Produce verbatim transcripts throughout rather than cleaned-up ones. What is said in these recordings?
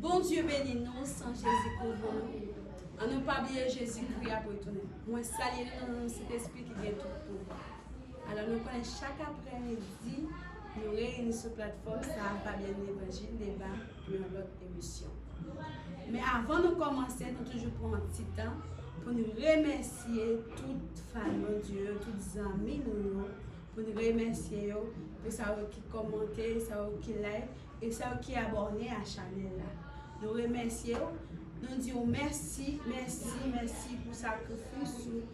Bondye beni nou, san Jezi kouvri nou. Ann nou pa bliye Jezikri ap retounen. Mwen salye nou nan non Sentespri ki gen tout pouvwa. Alò, nou konnen chak aprèmidi, nou reyini sou platfòm sa a, Fabienne Levanjil, deba pou yon lòt emisyon. Men avan nou kòmanse, nou toujou pran yon ti tan pou nou remèsye tout fan Bondye yo, tout zanmi nou yo, pou n remèsye yo, pou sa yo ki kòmante, sa yo ki like, e sa yo ki abòne a chanèl la. Nou remèsye w, nou di w mèsi, mèsi, mèsi pou sakrifis ou.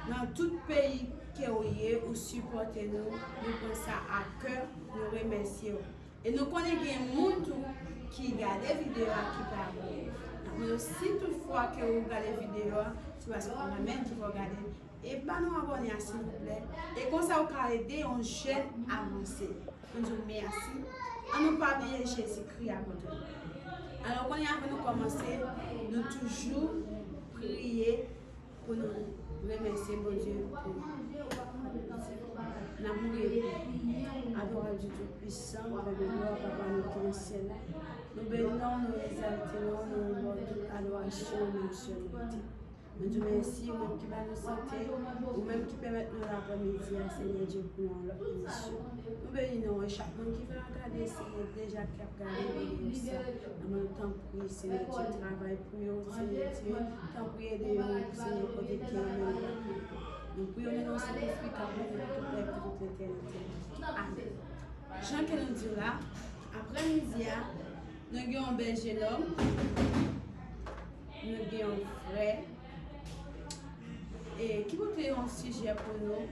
Nan tout peyi ke w ye, ou sipòte nou, nou pran sa a kè, nou remèsye w. E nou konnen gen moun tou ki gade videyo a ki pa bon. N ap mande w, si toutfwa ke ou gade videyo a, se paske w renmen ki fè w gade l. E ba nou abòne a, silvouplè. E konsa, ou ka ede yon jèn avanse. Nou di w mèsi. Ann nou pa bliye Jezikri ap retounen. Alò, kounye a, avan nou kòmanse, nou toujou priye pou nou remèsye Bondye pou n ap priye pou adorasyon Tout-Puissant, Pè de glwa, Papa nou ki nan syèl la. Nou beni non w, nou egzalte non w, nou ba w tout adorasyon, nou sèl merite. Nou di w mèsi, ou menm ki ba nou sante, ou menm ki pèmèt nou la aprèmidi a, Senyè Dye, pou yon lòt emisyon. Nou beni non w, e chak moun ki va gade, Senyè, deja ki ap gade videyo sa. Nan men w, tanpri, Senyè Dye, travay pou yo, Senyè Dye, tanpri ede yo, Senyè, kote ke yo menm yo. Nou priye nan non Sentespri k ap viv pou tout lè, pou tout letènite. Amèn. Jan ke nou di w la, aprèmidi a, nou gen yon bèl jenòm, nou gen yon frè, e ki pote yon sijè pou nou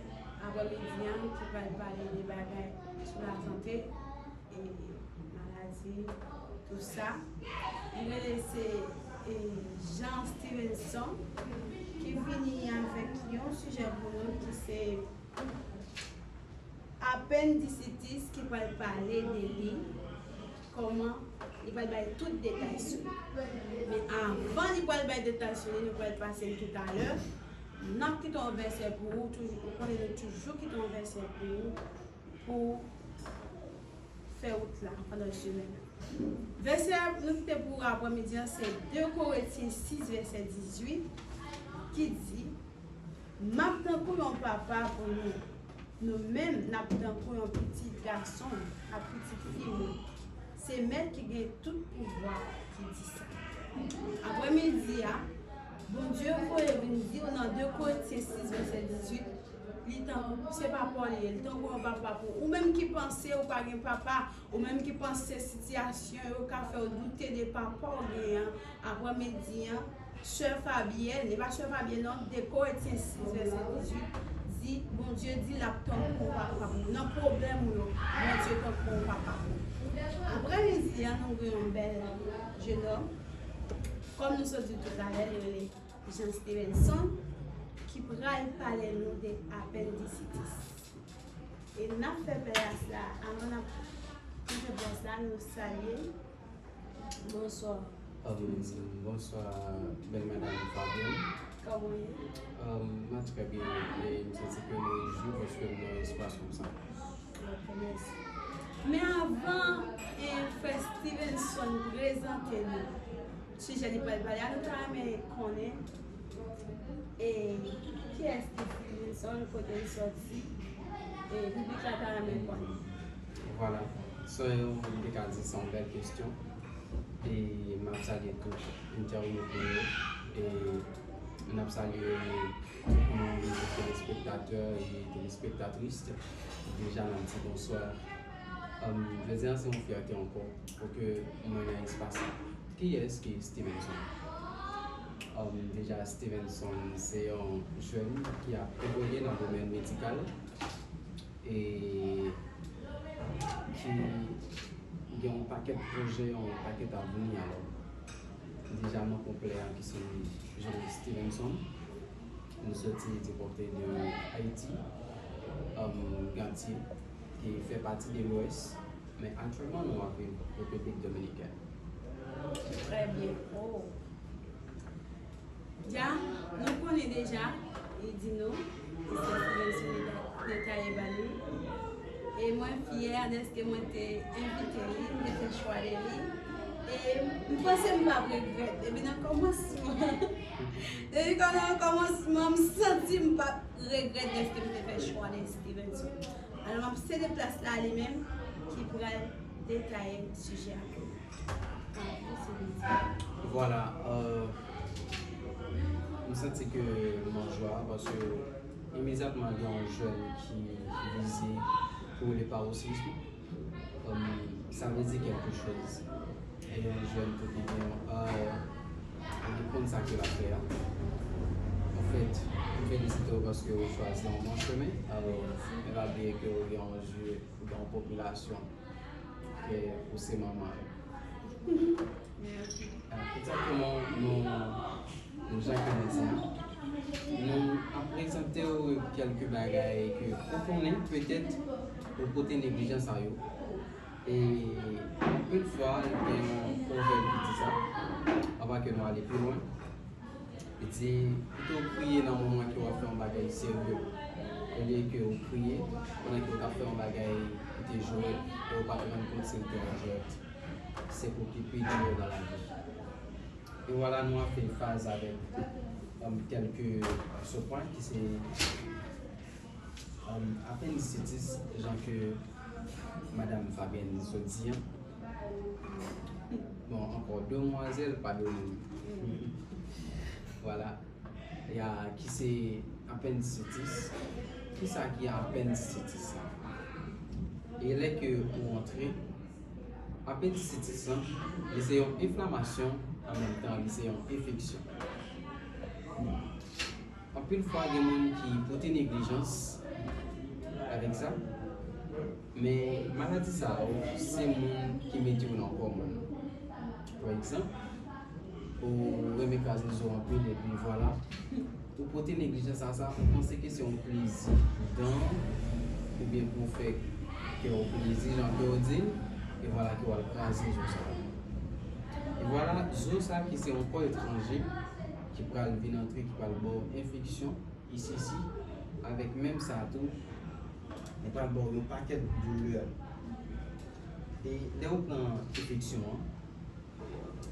aprèmidi a, ki pral pale de bagay sou lasante, e maladi, tou sa. Li rele se, e, Jean Stevenson, ki vini avèk yon sijè pou nou ki se apendisitis, ki pral pale de li, kòman li pral bay tout detay sou li. Men avan li pral bay detay sou li, nou pral pase l toutalè. N ap kite yon vèsè pou ou, toujou, ou konnen nou toujou kite yon vèsè pou ou, pou fè wout la pandan semèn nan. Vèsè nou kite pou aprèmidi an se de Korentyen sis, vèsè dizuit, ki di, "M ap tankou yon papa pou nou. Nou menm, n ap tankou yon pitit gason ak pitit fi mwen." Se Mèt ki gen tout pouvwa ki di sa. Aprèmidi a, Bondye voye vin di w nan de Korentyen sis, vèsè dizuit, li tankou, se papa w li ye, li tankou yon papa pou ou. Ou menm ki panse ou pa gen papa, ou menm ki panse sitiyasyon yo ka fè w doute de papa w genyen an, aprèmidi an, Sè Fabyèn, e pa Sè Fabyèn non, de Korentyen sis, vèsè dizuit, di, Bondye di l ap tankou yon papa pou ou. Nan pwoblèm ou yo, Bondye tankou yon papa pou ou. Aprèmidi an, nou gen yon bèl jenòm. Kòm nou sot di toutalè, li rele Jean Stevenson, ki pral pale nou de apendisitis. E n ap fè plas la, avan n ap fè plas la, nou salye. Bonswa. Um, bonswa, bèl madanm Fabienne. Kòman w ye? Um, mwen trè byen, e m santi ke mwen jou paske m nan yon espas konsa. Ok, mèsi. Men avan, e, frè Stevenson prezante nou sijè li pral pale a, nou ta renmen konnen, e, kiyès ki Stevenson, kote l sòti, e, piblik la ta renmen konnen. Vwala. So, m te ka di se yon bèl kesyon. E m ap salye tout entèwòtè yo. E n ap salye tout moun, tout telespektatè e telespektatris. Deja, n ap di bonswa. Um, jodi a, se yon fyète ankò pou ke mwen nan espas la. Kiyès ki Stevenson? Um, deja, Stevenson se yon jèn ki ap evolye nan domèn medikal e ki gen yon pakèt pwojè, yon pakèt avni. Alò, deja, non konplè a ki se Jean Stevenson. Nou soti di kote de Ayiti, um, Gantye, ki fè pati de Lwès, men aktyèlman nou ap viv Repiblik Dominikèn. Trè byen. Oh. Dja, nou konnen deja, li di nou, li se Stevenson detaye ba nou. E mwen fyè dèske mwen te envite li, mwen te fè chwa de li. E m panse m p ap regrèt. Depi nan kòmansman, depi nan kòmansman, m santi m p ap regrèt dèske m te fè chwa de Stevenson. Alò, m ap sede plas la a li menm ki pral detaye sijè a pou nou. Vwala, euh, m santi ke m an jwa paske imedyatman gen yon jèn ki vize pou le parosyism, euh, sa vle di kèlke choz. E yon jèn tou ki gen, euh, li konn sa ke l ap fè a. Anfèt, m felisite w paske w chwazi yon bon chemen. Alò, men pa bliye ke w gen yon je, w gen yon popilasyon ke ou se manman yo. Egzakteman, nou, nou jan ke nou di a, nou ap prezante w kèlke bagay ke ou konnen, petèt, ou pote neglijans a yo. E anpil fwa, gen yon pwovèb ki di sa, anvan ke nou ale pi lwen. Li di, pito w kriye nan moman ke w ap fè yon bagay serye, olye ke w kriye pandan ke w t ap fè yon bagay ki te jwèt e w pa t rann kont si l te yon jwèt. Se pou ki pi di yo nan lavi. E vwala, nou ap fè faz avèk, um, kèlke sou pwen ki se, um, apendisayitis, jan ke Madam Fabienne sot di an. Bon, ankò, demwazèl, padone m. Vwala. Ya, ki se apendisayitis. Kisa ki apendisayitis la? E lè ke ou antre, apendisayitis lan, li se yon enflamasyon, an menm tan, li se yon enfeksyon. Anpil fwa, gen moun ki pote neglijans avèk sa, men maladi sa yo, se moun ki mete yo nan kò moun. Pa egzanp, ou renmen kraze zo anpil, epi vwala, ou pote neglijans a sa, ou panse ke se yon plezi dan, oubyen pou fè kè w plezi, jan kè w di l, e vwala ke w al kraze zo sa. E vwala, zo sa ki se yon kò etranje, ki pral vin antre, ki pral ba w enfeksyon, isi, isi, avèk menm sa tou, li pral ba w yon pakèt doulè. E lè w pran enfeksyon an,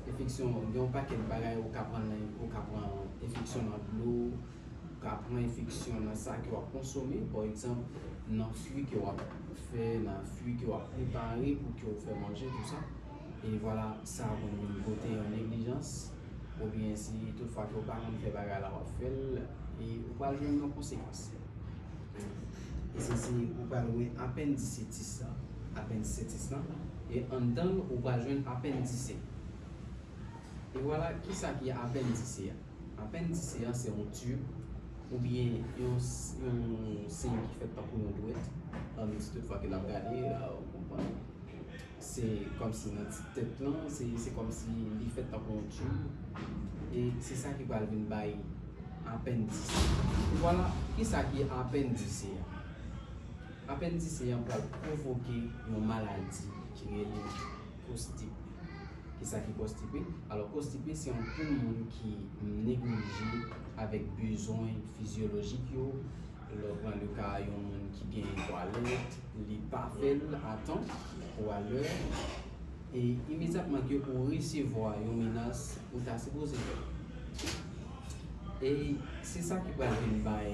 enfeksyon, gen yon pakèt bagay ou ka pran nan, ou ka pran enfeksyon nan dlo, ou ka pran enfeksyon nan sa ke w ap konsome, pa egzanp, nan fwi ke w ap fè, nan fwi ke w ap prepare pou ke w fè manje, tou sa. E vwala, sa konn vin kote yon neglijans, oubyen si toutfwa ke w pa konn fè bagay la, w ap fè l, e ou pral jwenn yon konsekans. E se si ou pral wè apendisayitis la, apendisayitis lan, e anndan l, ou pral jwenn apendise. E vwala, kisa ki apendise a? Apendise a, se yon tib, oubyen yon, yon siy ki fèt tankou yon dwèt. An, si toutfwa ke n ap gade, a, ou konprann. Se kòmsi nan ti tèt lan, se, se kòmsi li fèt tankou yon tib. E se sa ki pral vin bay apendise. Vwala, kisa ki apendise a? Apendise a pral pwovoke yon maladi ki rele konstipe. Kisa ki konstipe? Alò, konstipe se yon pil moun ki neglije avèk bezwen fizyolojik yo. Lè w pran le ka yon moun ki gen twalèt, li pa fè l a tan ou a lè, e imedyatman ke ou resevwa yon menas, ou ta sipoze fè l. E se sa ki pral vin bay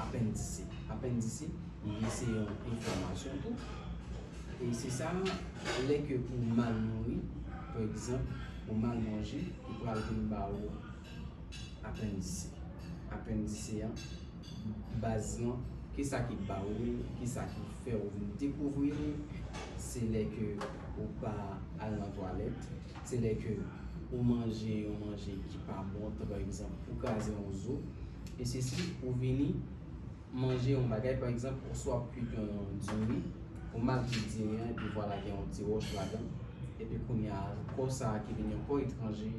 apendise. Apendise, li se yon enflamasyon tou. E se sa, lè ke ou mal nouri, pa egzanp, ou mal manje, li pral vin ba ou apendise. Apendise an, baz lan, kisa ki ba ou l, kisa ki fè ou vin dekouvri l, se lè ke ou pa al nan twalèt, se lè ke ou manje yon manje ki pa bon, tan pa egzanp, ou kraze yon zo, e se si ou vini manje yon bagay, pa egzanp, oswa w ap kwit yon diri, ou mal kwit diri an, epi vwala gen yon ti wòch ladan, epi kounye a, kò sa a ki vin yon kò etranje,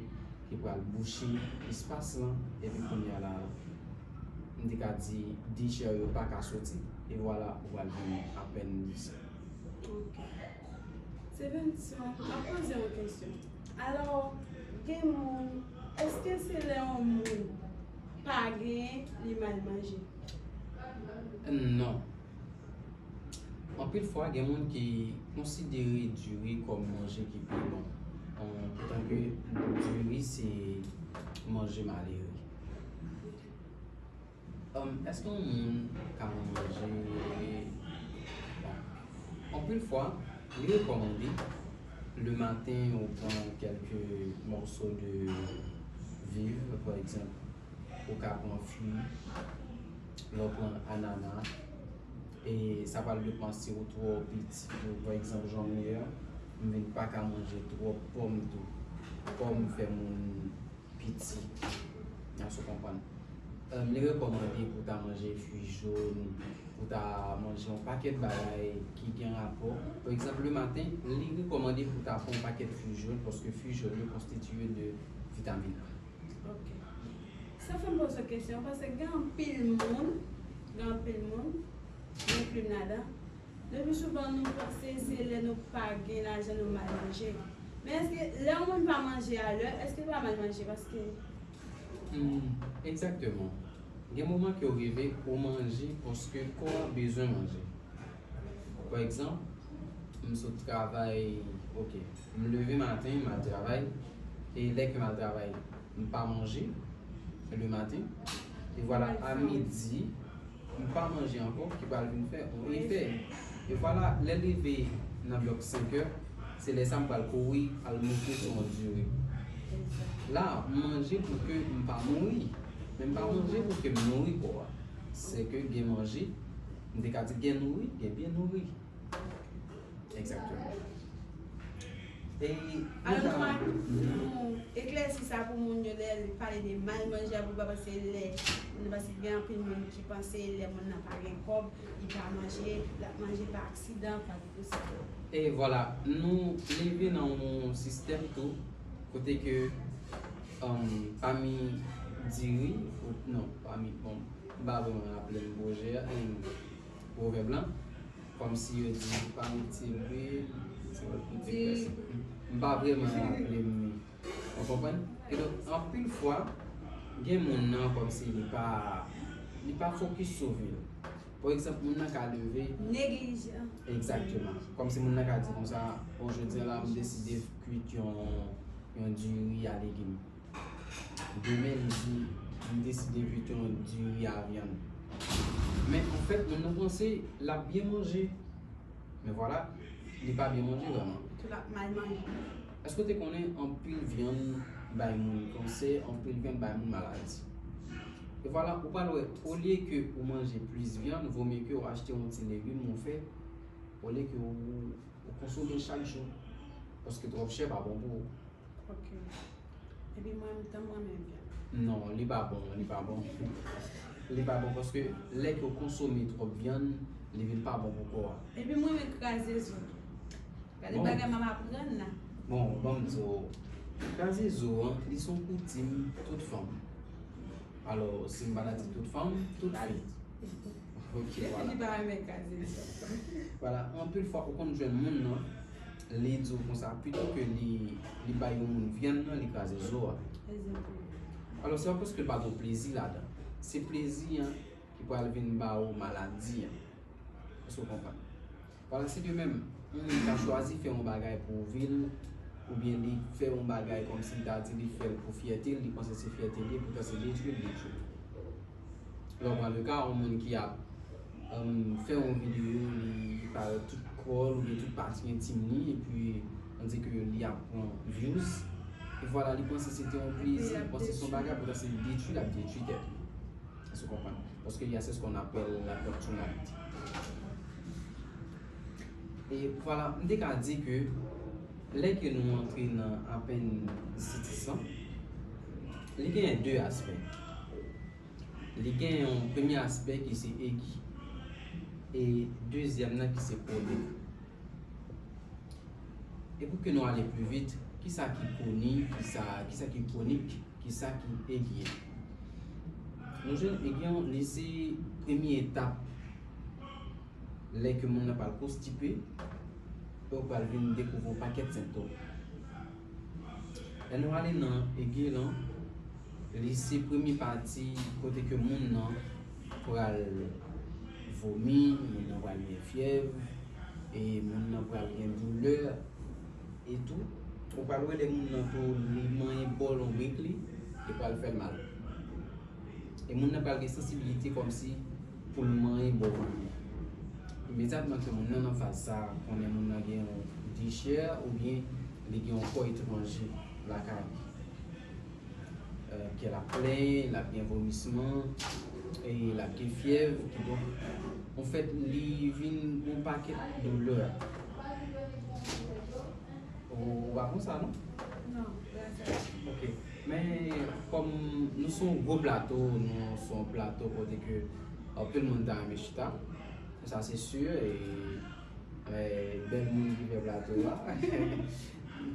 ki pral bouche espas lan, epi kounye a la, m te ka di, dechè yo pa ka soti, e vwala, ou pral vin apendise. Ok. Stevenson, m ap poze yon kesyon. Alò, gen moun, èske se lè yon moun pa genyen, li mal manje? Non. Anpil fwa, gen moun ki konsidere diri kòm manje ki pi bon. Poutan ke diri se manje malere. Um, èske yon moun ka manje? Bon, anpil fwa, li rekòmande le maten ou pran kèlke mòso de viv, pa egzanp, ou ka pran fwi, lè w pran anana, e sa pral depann si ou twò piti, ou, pa egzanp, jan m ye a, m vin pa ka manje twòp pòm tou. Pòm fè moun piti. Èske w konprann? Em, li rekòmande pou w ta manje fwi jòn, pou w ta manje yon pakèt bagay ki gen rapò. Pa egzanp, le maten, li rekòmande pou w ta pran yon pakèt fwi jòn, paske fwi jòn yo konstitiye de vitamin A. Ok. Sa fè m poze w kesyon, paske gen anpil moun, gen anpil moun, m enkli m ladan, le pli souvan nou panse se lè nou pa gen lajan nou mal manje. Men èske lè yon moun pa manje alè, èske l pa mal manje? Paske Hmm, egzakteman. Gen moman ke w rive, ou manje paske kò a bezwen manje. Pa egzanp, m sot travay, ok, m leve maten, m al travay, e lè ke m al travay, m pa manje le maten, e vwala, a midi, m pa manje ankò, ki pral vin fè yon efè. E vwala, lè l rive nan blòk senk è, se lè sa m pral kouri al moute sou yon diri. La, m manje pou ke m pa mouri. Men m pa manje pou ke m nouri kò a. Se ke gen manje, m te ka di gen nouri, gen byen nouri. Egzakteman. E Alò, nou, nou eklèsi sa pou moun yo, lè li pale de mal manje a, pou pa panse lè, nou, paske gen anpil moun ki panse lè moun nan pa gen kòb, li pa manje, l ap manje pa aksidan, pa de sa. E vwala, nou leve nan yon sistèm tou, kote ke, um, pami diri, ou, non, pami, bon, m pa vrèman raple m pwojè, em, pwovèb lan, kòmsi yo di pa mete lwil, se lòt kote. Di- m pa vrèman raple m li. Ou konprann? E donk, anpil fwa, gen moun nan kòmsi li pa, li pa fokis sou vi l. Pa egzanp, moun nan ka leve. Neglijan. Egzakteman. Kòmsi moun nan ka di konsa, bon, jodi a la, m deside kwit yon, yon diri a legim. Demen, li di, m deside kwit yon diri a vyann. Men, anfèt, moun nan panse l ap byen manje. Men vwala, li pa byen manje vrèman. Tou l ap mal manje. Èske w te konnen anpil vyann bay moun kansè, anpil vyann bay moun maladi? E vwala, ou pral wè, olye ke ou manje plis vyann, vomye ke ou achte yon ti legim ou fè, olye ke ou, ou konsome chak jou. Paske twòp chè pa bon pou ou. Ok. Epi mwen, m tann mwen menm vyann. Non, li pa bon, li pa bon. Li pa bon paske lè ke w konsome twòp vyann, li vin pa bon pou kò a. Epi mwen, mwen kraze zo. Gade Bon. bagay m ap aprann la. Bon, ban m di w, kraze zo an, li se yon koutim tout fanm. Alò, si m pa ta di tout fanm, tout fi. Ok, Depi vwala. li pa renmen kraze zo. Vwala, anpil fwa ou konn jwenn moun nan, li di w konsa, pito ke li, li bay yon moun vyann nan, li kraze zo a. Egzakteman. Alò, se pa paske l pa gen plezi ladan. Se plezi an ki pral vin ba ou maladi an. Èske w konprann? Vwala, se de menm. Yon moun ka chwazi fè yon bagay pou vi l, oubyen li fè yon bagay kòmsi li ta di li fè l pou fyète l, li panse se fyète li ye, poutan se detwi l detwi. Lè w pran le ka, yon moun ki ap, um, fè yon videyo, li parèt tout kò l oubyen tout pati entim li, epi on di ke li ap pran views, e vwala, li panse se te yon plezi, li panse se yon bagay, poutan se detwi l ap detwi tèt li. Èske w konprann? Paske y a, c'est ce qu'on appelle la kleptomanie. E vwala, m te ka di ke lè ke nou antre nan apèndisitis lan, li genyen de aspè. Li gen yon premye aspè ki se egi, e dezyèm nan ki se kwonik. E pou ke nou ale pli vit, kisa ki koni, kisa, kisa ki kwonik, kisa ki egi? Nou jwenn egi an, li se premye etap lè ke moun nan pral konstipe, e ou pral vin dekouvri yon pakèt sentòm. Lè nou ale nan egi lan, li se premye pati kote ke moun nan pral vomi, moun nan pral gen fyèv, e moun nan pral gen doulè e tou. Ou pral wè lè moun nan tou li manyen bò lonbrik li, li pral fè l mal. E moun nan pral gen sansibilite kòmsi pou l manyen bò venn li. Imedyatman ke moun nan nan faz sa, konnen moun nan gen yon dechè oubyen li gen yon kò etranje lakay li. Euh, ke l ap plenyen, l ap gen vomisman, e l ap gen fyèv, kidonk, anfèt, li vin yon pakèt doulè. Ou, ou pa konsa, non? Non, gras a Dye. Ok. Men, kòm nou se yon gwo plato, nou se yon plato kote ke anpil moun ta renmen chita, sa se si, e, e, bèl moun ki fè plato a.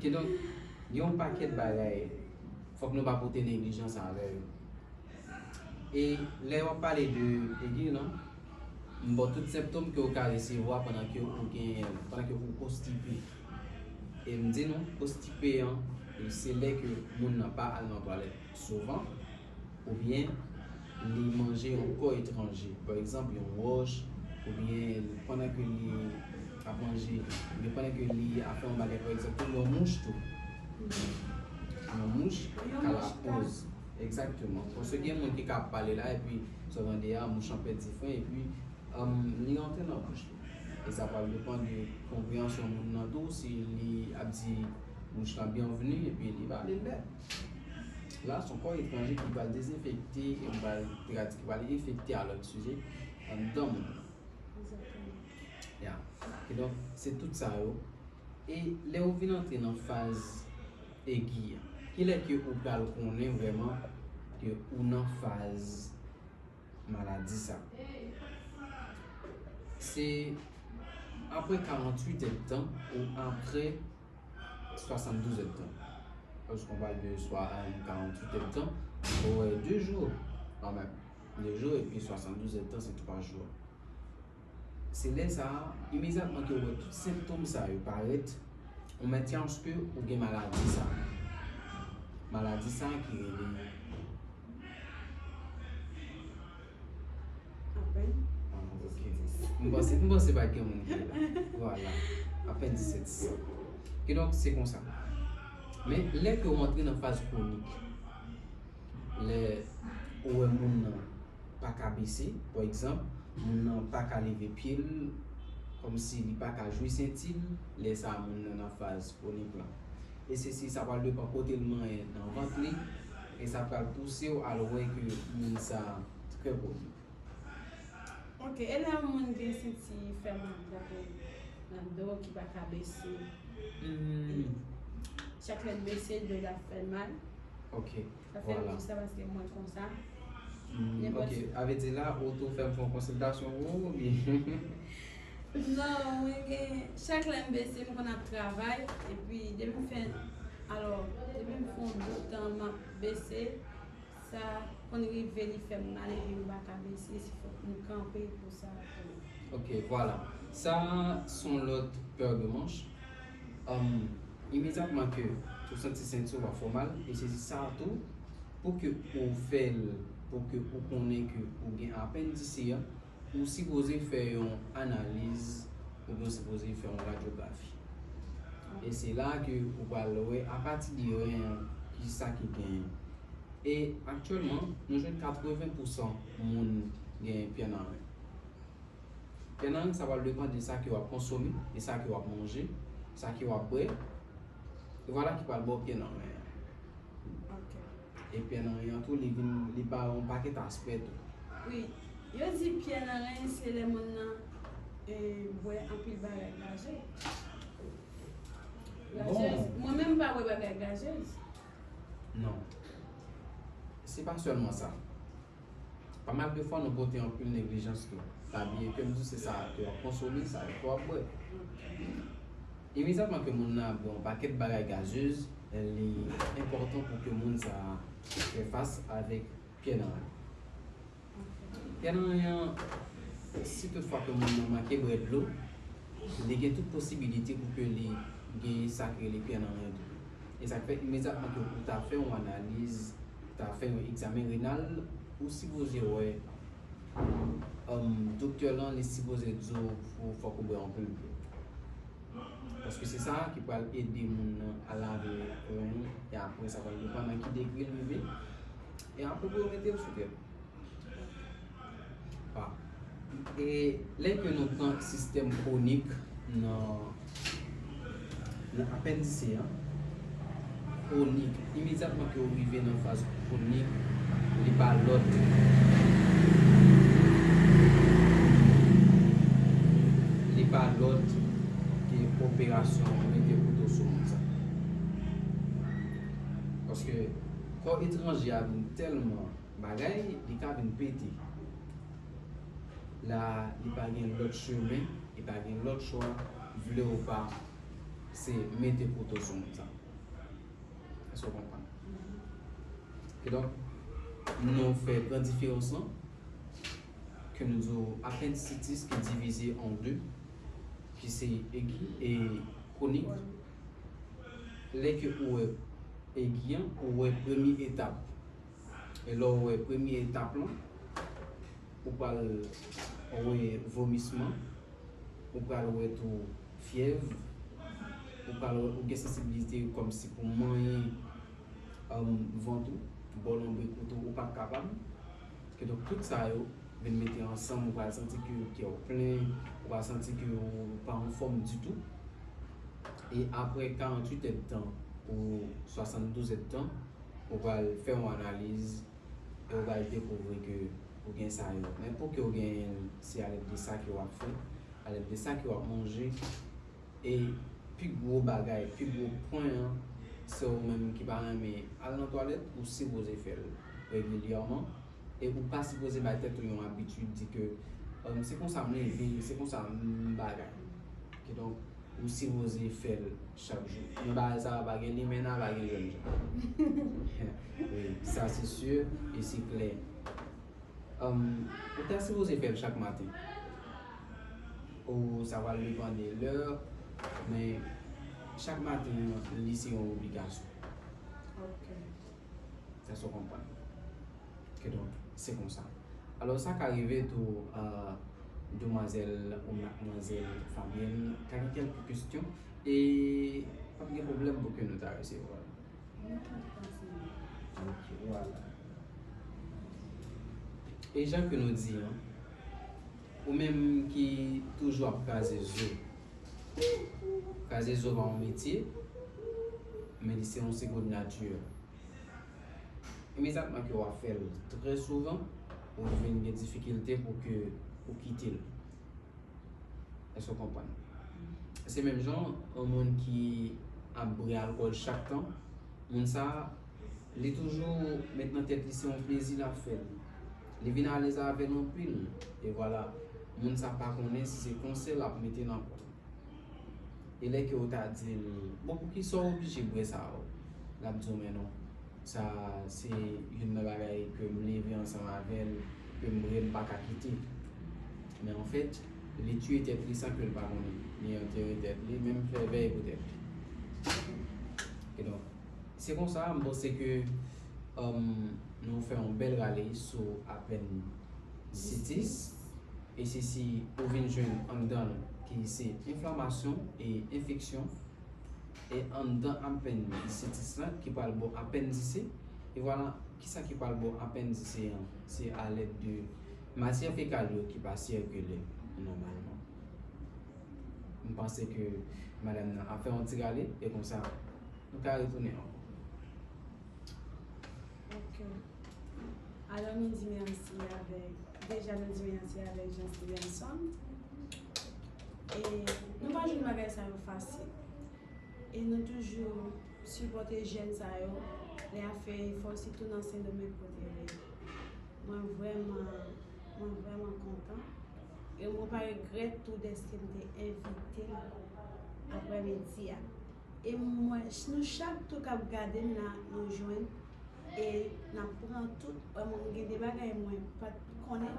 Kidonk, gen yon pakèt bagay, fòk nou pa pote neglijans avè yo. E lè w ap pale de egi lan, m ba w tout sentòm ke w ka resevwa pandan ke ou gen, pandan ke ou konstipe. E m di nou, konstipe an, e se lè ke moun nan pa al nan twalèt souvan, oubyen li manje yon kò etranje. Pa egzanp, yon wòch, oubyen pandan ke li ap manje, oubyen pandan ke li ap fè yon bagay, pa egzanp, yon mouch tou. Yon mouch ka lakoz. Egzakteman. Paske gen moun ki ka ap pale la, epi sa w tande a, mouch lan pèdi fren, epi, um, li rantre nan bouch li. E sa pral depann de konpreyansyon moun nan tou, si li ap di mouch lan byenvni, epi li ba li lè. La, se yon kò etranje ki pral dezenfekte, e m pral tradui, ki pral enfekte a lòt sijè, anndan moun nan. Egzakteman. Ya. Kidonk, se tout sa yo. E lè ou vin antre nan faz egi a, kilè ke ou pral konnen vrèman ke ou nan faz maladi sa? Se apre karannwit èdtan ou apre swasanndouz èdtan. Paske on pale de swa, euh, karannwit èdtan, ou wè de jou, kanmenm. De jou, epi swasanndouz èdtan, se twa jou. Se lè sa a, imedyatman ke ou wè tout sentòm sa yo parèt, ou mèt chans ke ou gen maladi sa. Maladi sa ki rele Apèn. Ah, ok. M panse, m panse pa gen moun ki la. Vwala. Apendisit. Kidonk, se konsa. Men, lè ke ou antre nan faz kwonik, lè ou wè moun nan pa ka bese, pa egzanp, moun nan pa ka leve pye l, kòmsi li pa ka jwe senti l, lè sa a moun nan nan faz kwonik lan. E se si sa pral depann kote l manyen nan vant li, e sa pral pouse w al wè ke moun sa a trè kwonik. Ok, e lè yon moun gen senti fè mal, tankou nan do ki pa ka bese, e chak lè l bese, do l ap fè l mal. Ok, vwala. Sa fè m di sa paske mwen konsa. Hmm, ok, avè di la, ou tou fè m fè yon konsiltasyon pou ou, oubyen? Non, mwen gen, chak lè m bese, m konn ap travay, epi depi m fè, alò, depi m fè yon bout tan m ap bese, sa konn rive li fè m mal epi m pa ka bese, si fòk m kanpe pou sa tou. Ok, vwala. Sa, se yon lòt pè de manch. Um, imedyatman ke ou santi senti w ap fè w mal, e se sa tou, pou ke ou fè l, pou ke ou konnen ke ou gen apendisi an, ou sipoze fè yon analiz, oubyen ou sipoze fè yon radyografi. E se la ke ou pral wè apati de ren an, ki sa ki genyen. E aktyèlman, nou jwenn katreven pousan moun gen pyè nan ren. Pyè nan ren, sa pral depann de sa ke w ap konsome, de sa ke w ap manje, sa ke w ap bwè. E vwala ki pral ba w pyè nan ren an. Ok. E pyè nan ren an tou, li vin, li ba yon pakèt aspè tou. Wi. Yo di pyè nan ren, se lè moun nan, e, bwè anpil bagay gazez. Gazez. Bon. Mwen menm m pa bwè bagay gazez. Non. Se pa sèlman sa. Pa mal de fwa, nou pote anpil neglijans tou. Pa bliye ke m di w se sa ke w ap konsome, sa ke w ap bwè. Imedyatman ke moun nan ap bwè yon pakèt bagay gazez, li enpòtan pou ke moun sa a fè fas avèk pyè nan ren. Pyè nan ren an, si tout fwa ke moun nan manke bwè dlo, li gen tout posibilite pou ke li gen sa ki rele pyè nan ren tou. E sa k fè imedyatman ke ou ta fè yon analiz, ou ta fè yon egzamen renal, ou sipoze wè, um, doktè lan, li sipoze di w pou fòk ou bwè anpil dlo. Paske se sa ki pral ede moun nan a lave Apre sa pral depann nan ki degre l rive. E apre pou yo mete l sou tèt. Pa. E lè ke nou pran sistèm kwonik nan, nan apendise an, kwonik, imedyatman ke w rive nan faz kwonik, li pa lòt. Li pa lòt ke operasyon mete kouto sou moun sa. Paske kò etranje a vin tèlman bagay, li ka vin pete. La, li pa gen lòt chemen, li pa gen lòt chwa, vle ou pa, se mete kouto sou moun sa. Èske w konprann? Kidonk, nou fè gran diferans lan, ke nou di w apendisitis ki divize an de, ki se egi e kwonik. Lè ke ou wè egi an, ou wè premye etap. E lè w wè premye etap lan, ou pral wè vomisman, ou pral wè tou fyèv, ou pral wè, ou gen sansibilite kòmsi pou manyen, um, vant ou, bò lonbrik ou tou, ou p ap kapab. Kidonk, tout sa yo vin mete ansanm, ou pral santi ke kè w plen, ou pral santi ke ou pa anfòm ditou. E apre karanntuit èdtan ou swasanndouz èdtan, ou pral fè yon analiz e ou pral dekouvri ke ou gen sa yo. Men pou ke w genyen l, se alèd de sa ke w ap fè, alèd de sa ke w ap manje. E pi gwo bagay, pi gwo pwen an, se ou menm ki pa renmen al nan twalèt, ou sipoze fè l regilyèman. E ou pa sipoze bay tèt ou yon abitid di ke, um, se konsa m leve, se konsa m bagay. Kidonk, ou sipoze fè l chak jou. Men bagay sa a pa gen limena, pa gen jènjan. Wi, sa se si e se klè. Um, ou ta sipoze fè l chak maten. Ou sa pral depann de lè, men chak maten, li se yon obligasyon. Ok. Èske w konprann? Kidonk, se konsa. Alò, sa ka rive tou, uh, demwazèl ou madmwazèl Fabienne ka gen kèlke kesyon e p ap gen pwoblèm pou ke nou ta resevwa l. Ok, vwala. E jan ke nou di an, ou menm ki toujou ap kraze zo, kraze zo pa yon metye, men li se yon segond nati. Imedyatman ke w ap fè l trè souvan, ou vin gen difikilte pou ke ou kite l. Èske w konprann? Se menm jan yon moun ki ap bwè alkòl chak tan, moun sa a, li toujou met nan tèt li se yon plezi l ap fè l. Li vin alèz avè l anpil. E vwala, moun sa pa konnen si se konsè l ap mete nan kò l. E lè ke w ta di l, "Bon, poukisa w oblije bwè sa a?" L ap di w, "Men non, sa se youn nan bagay ke m leve ansanm avè l, ke m bwè, m pa ka kite." Men anfèt, li tiye tèt li san ke l pa konnen. Li antere tèt li, menm fè vèy pou tèt li. Kidonk, se konsa, m panse ke, um, nou fè yon bèl rale sou apendisitis. E se si ou vin jwenn anndan l, ki se enflamasyon e enfeksyon, e anndan apendisitis lan ki pral ba w apendise. E vwala, kisa ki pral ba w apendise an? Se alèd de matyè fekal yo ki pa sikile nòmalman. M panse ke madanm nan ap fè yon ti rale, e konsa, nou ka retounen ankò. Ok. Alò, nou di mèsi avèk, deja nou di mèsi avèk Jean Stevenson. E nou pa jwenn bagay sa yo fasil. E nou toujou sipòte jèn sa yo, lè y ap fè efò, sitou nan Sendomeng kote yo ye. Mwen vrèman, mwen vrèman kontan. E mwen pa regrèt tou dèske m te envite l aprèmidi a. E mwen, nou chak tou k ap gade m la, nou jwenn. E n ap pran tout, wè, mwen gen de bagay mwen pa t konnen,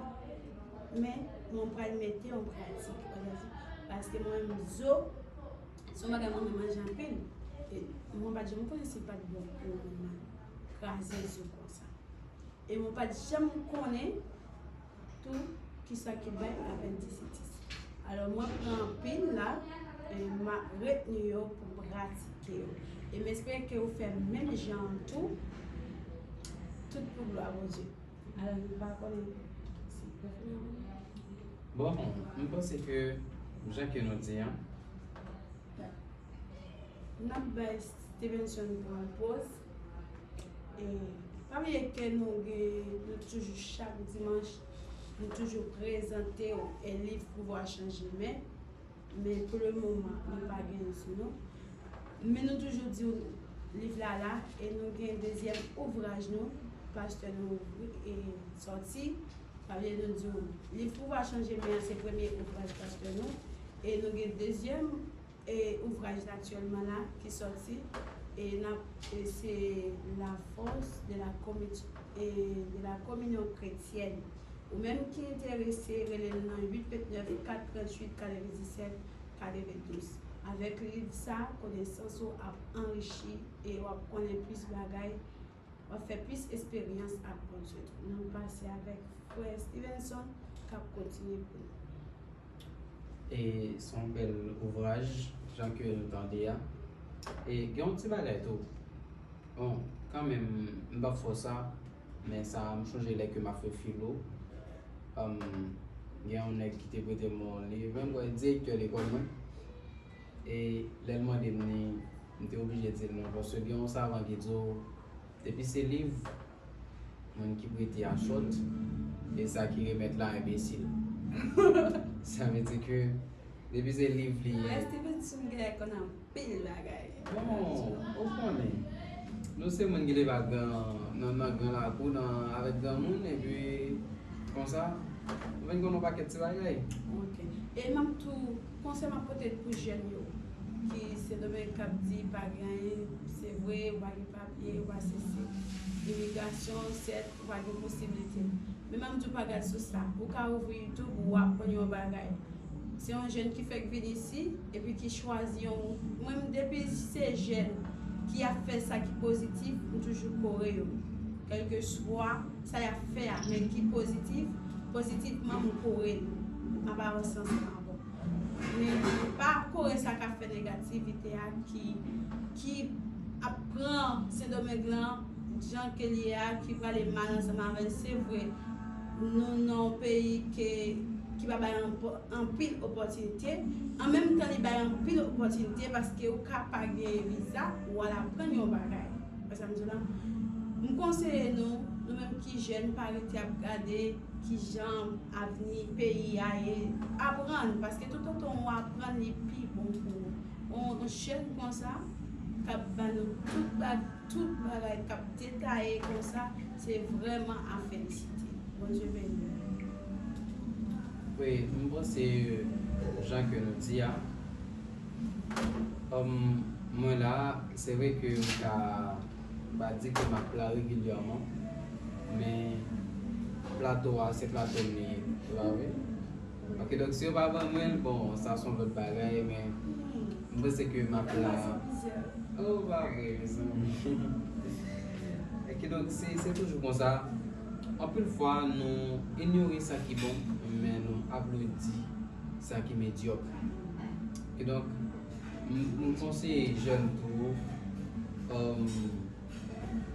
men mwen pral mete an pratik, paske mwen menm zo, se yon bagay mwen renmen manje anpil. E mwen pa t janm konnen si l pa t bon pou mwen kraze zo konsa. E mwen pa t janm konnen tou kisa ki bay apendisitis. Alò, mwen pran pil la, e m a retni yo pou m pratike yo. E m espere ke ou fè menm jan an tou. Tout pou glwa Bondye. Alò, nou pa konnen si pwofesè. Bon, m panse ke, jan ke nou di an, n ap bay Stevenson pran poz. E pa bliye ke nou gen, nou toujou chak dimanch, nou toujou prezante w e liv Pouvwa Chanje Men. Men pou le moman, nou pa gen sou nou. Men nou toujou di w liv la la, e nou gen dezyèm ouvraj nou, pastè nou ouvri e sòti. Sa vle di nou di w, liv Pouvwa Chanje Men an se premye ouvraj pastè nou, e nou gen dezyèm e ouvraj la aktyèlman la ki sòti, e n ap, e se La force de la commu-, e de la communion chrétienne. Ou menm ki enterese, rele n nan uit vennèf kat tranntuit katrevendiset katrevendouz. Avèk liv sa, konesans ou ap anrichi e w ap konnen plis bagay, w ap fè plis esperyans ak Bondye tou. N ap pase avèk frè Stevenson k ap kontinye pou nou. E se yon bèl ouvraj, jan ke nou tande a. E gen yon ti bagay tou. Bon, kanmenm, m p ap fè w sa, men sa, m chonje lè ke m ap fè filo. Am, gen yon nèg ki te prete m yon liv, menm kwè direktè lekòl mwen. E lè l mande m li, m te oblije di l non, paske gen yon savan ki di w, depi se liv, moun ki prete a sòt, e sa ki remèt la enbesil. Sa vle di ke depi se liv li ye. Frè Stevenson genlè konn anpil bagay. Bon, ou konnen, nou se moun ki leve ak gran, nan, nan gran lakou, nan, avèk granmoun, epi konsa, nou vin konn yon pakèt ti bagay. Ok. E m ap tou, konsèy m ap pote pou jèn yo, ki Sendomeng k ap di pa gen anyen, se vre, ou pa gen papye, ou pa sesi, imigrasyon, sèt, ou pa gen posiblite. Men m ap di w pa gad sou sa. Ou ka ouvri YouTube, ou aprann yon bagay. Se yon jèn ki fèk vin isi, epi ki chwazi yon. Mwen, m, depi se jèn ki ap fè sa ki pozitif, m toujou kore yo. Kèlkeswa sa y ap fè a, men ki pozitif, pozitifman, m kore l. M ap avanse ansanm avè w. Men pa kore sa k ap fè negativite a, ki, ki ap pran Sendomeng lan jan ke l ye a, ki prale mal ansanm avè l. Se vre, nou nan yon peyi ke, ki pa bay anpo-, anpil opòtinite. An menm tan, li bay anpil opòtinite paske ou ka pa gen viza, ou al aprann yon bagay. Wè sa m di w la? M konseye nou, nou menm ki jèn, pa rete ap gade kijan avni peyi a ye. Aprann, paske toutotan w aprann, li pi bon pou ou. Yon, yon jèn konsa, k ap ba nou tout bag-, tout bagay, k ap detaye konsa, se vrèman a felisite. Bondye beni w. Wi, m panse, jan ke nou di a, um, mwen la, se vre ke m ka, m pa di ke m ap la regilyèman, men plato a, se plato m li ye, ou pa vre? Ok, donk si yo pa ban mwen l, bon, sa se yon lòt bagay, men m panse ke m ap la. Oh, pa vre, mezanmi. Kidonk, se, se toujou konsa. Anpil fwa, nou inyore sa ki bon, men nou aplodi sa ki medyòk. Kidonk, m, m konseye jèn tou, um,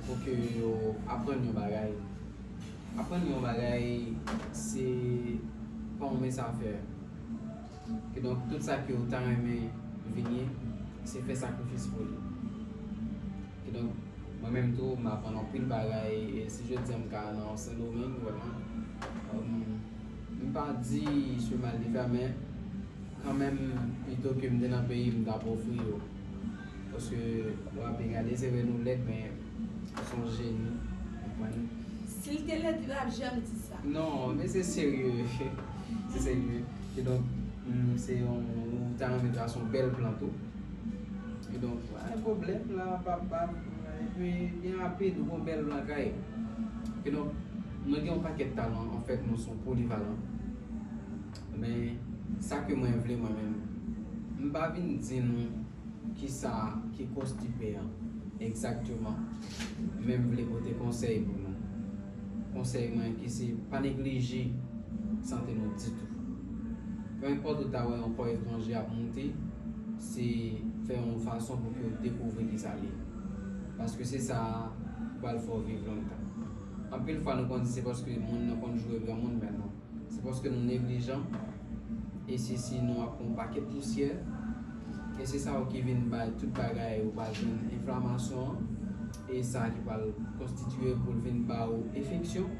pou ke yo aprann yon bagay. Aprann yon bagay, se pa yon mens a fè. Kidonk, tout sa ke w ta renmen vin ye, se fè sakrifis pou li. Kidonk, mwen menm tou, m aprann anpil bagay, e si jodi a m ka nan Sendomeng, vrèman, um, m pa di se mal de fè, men kanmenm, pito ke m te nan peyi m, m t ap ofri yo. Paske, w ap gade, se vre nou lèd, men se yon jeni, w konprann? Si l te lèd, li p ap janm di sa. Non, men se serye. Se serye. Kidonk, mm, se yon, ou ta renmen trase yon bèl plan tou. Kidonk, pa gen pwoblèm la, papa. Epi, byen rapid, ou gon bèl plan kay. Kidonk, nou gen yon pakèt talan, anfèt, nou se yon polivalan. Men, sa ke mwen vle mwen menm, m pa vin di nou kisa ki konstipe an egzakteman, men m vle pote konsèy pou nou. Konsèy mwen ki se pa neglije sante nou ditou. Peu importe ou ta wè yon kò etranje ap monte, se Fè yon fason pou ke w dekouvri kisa l ye. Paske se sa ki pral fè w viv lontan. Anpil fwa nou konn di se paske moun nan konn joure granmoun, men non. Se paske nou neglijan, e se si nou ap pran yon pakèt pousyè, e se sa yo ki vin bay tout bagay, ou pral jwenn enflamasyon an, e sa ki pral konstitye pou l vin ba ou enfeksyon.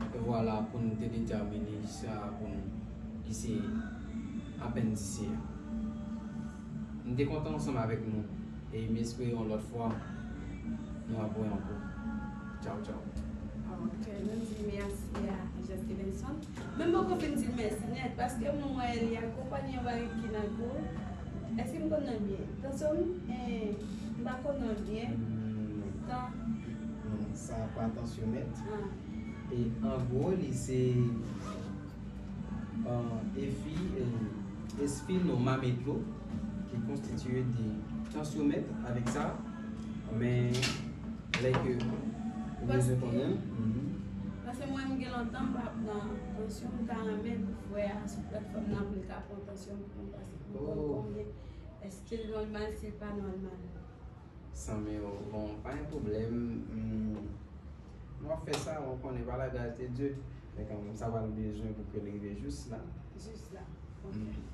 E vwala, pou nou te detèmine sa pou nou, ki se apendisye a. M te kontan ansanm avèk nou, e m espere yon lòt fwa nou ap wè ankò. Tchaw, tchaw. Ok, nou di mèsi a Jean Stevenson. Men m poko fin di l mèsi nèt, paske mwen wè li akonpanye yon bagay ki nan kou. Èske m konn nan l byen? Tansyon m, eh, m pa konn nan l byen. Hmm, non. Tan. Non, sa pa tansyonmèt. Ah. E an gwo, li se, euh, efi, euh, esfinomametlo, ki konstitiye de tansyonmèt avèk sa, men lè ke ou bezwen konnen l, mhm. Paske mwen, m gen lontan m pa pran tansyon, m ta renmen pou frè a sou platfòm nan pou l ka pran tansyon pou mwen, paske pou mwen konbyen, èske l nòmal, si l pa nòmal. Sanmi, bon, pa gen pwoblèm. Hmm. Nou ap fè sa, ou konnen, pa la gras de Dye. Men kanmenm, sa pral bezwen pou ke l rive jis la. Jis la. Ok. Hmm.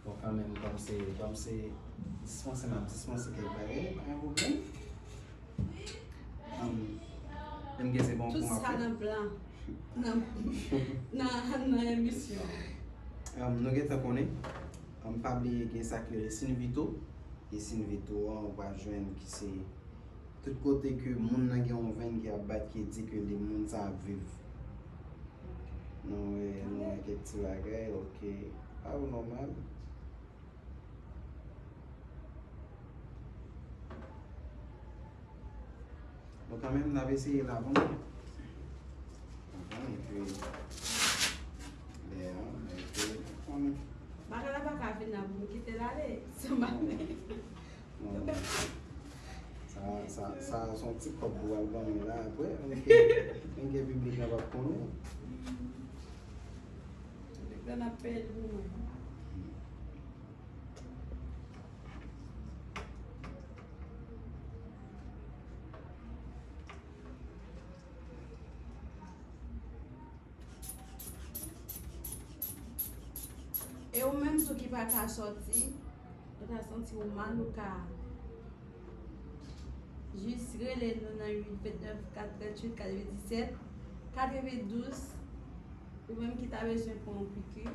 Bon, kanmenm, kòm se, kòm se dispanse, m ap dispanse kèk bagay, pa gen pwoblèm. Um, men m gen se bon pou m ap fè. Tout sa nan plan. Nan, nan, nan emisyon. Um, nou gentan konnen. Um, pa bliye gen sa ki rele Sinvito. E Sinvito an, ou pral jwenn ki se tout kote ke moun nan gen yon venn ki ap bat, ki di ke li moun sa ap viv. Nou wè, nou wè kèk ti bagay, ok. Pa ou nòmal. Bon, kanmenm, n ap eseye la, bon. Konprann, epi, lè a, epi, konnen. Bagay la pa ka vin la pou m kite l ale, se m ap. Non. Sa, sa, sa se yon ti kòb pou al ban mwen la, apre, men ke, men ke piblik la p ap konnen. Piblik la n ap peye l pou mwen. E ou menm tou ki pa ka sòti, ou ta santi w mal, ou ka jis rele nou nan uit vennèf, kat tranntuit, katrevenndisèt, katrevendouz. Ou menm ki ta bezwen pran yon piki,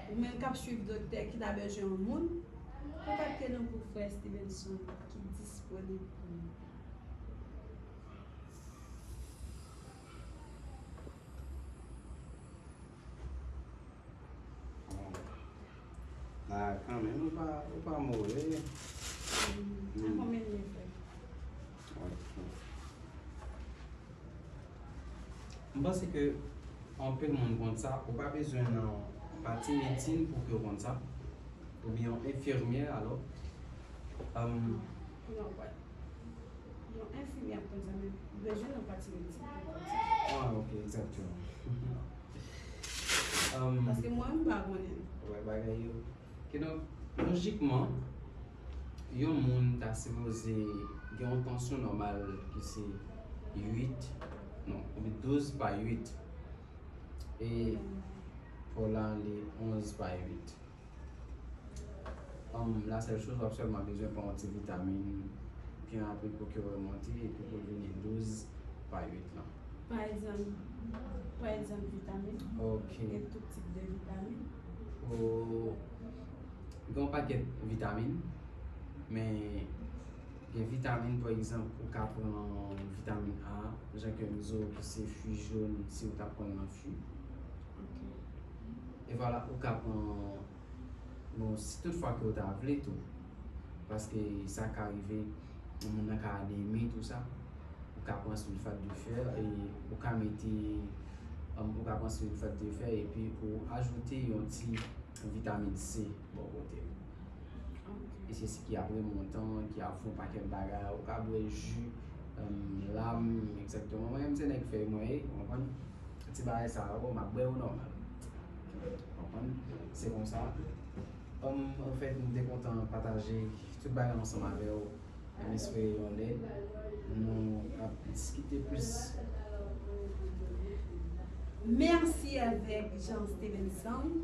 ou menm k ap swiv doktè ki ta bezwen yon moun, kontakte nou pou frè Stevenson ki disponib pou nou. Bon. La, kanmenm, ou pa, ou pa move. Hmm. A konbyen l ye, frè? Ok. M panse ke anpil moun konn sa, ou pa bezwen nan pati medsin pou ke w konn sa, oubyen yon enfimyè, alò. Um, non, wè. Yon enfimyè ap konn sa, men bezwen nan pati medsin pou konn sa. Ah, ok, egzakteman. Um, paske mwen, m pa konnen. Wè, bagay yo. Kidonk, lojikman, yon moun ta sipoze gen yon tansyon nòmal ki se uit, non, douz pa uit. E pou la, li onz pa uit. Um, la sèl choz, w ap sèlman bezwen pran yon ti vitamin byen rapid pou ke w remonte epi pou l vini douz pa uit lan. Pa egzanp, pa egzanp vitamin. Ok. Gen tout tip de vitamin. O, gen yon pakèt vitamin, men gen vitamin, pa egzanp, ou ka pran vitamin A, jan ke m di w, ki se fwi jòn, si w t ap pran nan fwi. Ok. E vwala, ou ka pran, bon, si tout fwa ke w ta vle tou, paske sa ka rive, yon moun nan ka anemi, tou sa, ou ka pran silfat de fè, e ou ka mete, um, ou ka pran silfat de fè, epi ou ajoute yon ti vitamin C bò kote l. Ok. Mesye si ki ap remontan, ki ap fè yon pakèt bagay, ou ka bwè ji, um, lam, egzakteman. Mwen menm se nèg fèy mwen ye, ou konprann? Ti bagay sa yo, m ap bwè yo nòmal. Ou konprann? Se konsa. Um, anfèt, m te kontan pataje tout bagay ansanm avè w. M espere yon lè nou ap diskite plis. Mèsi avèk Jean Stevenson.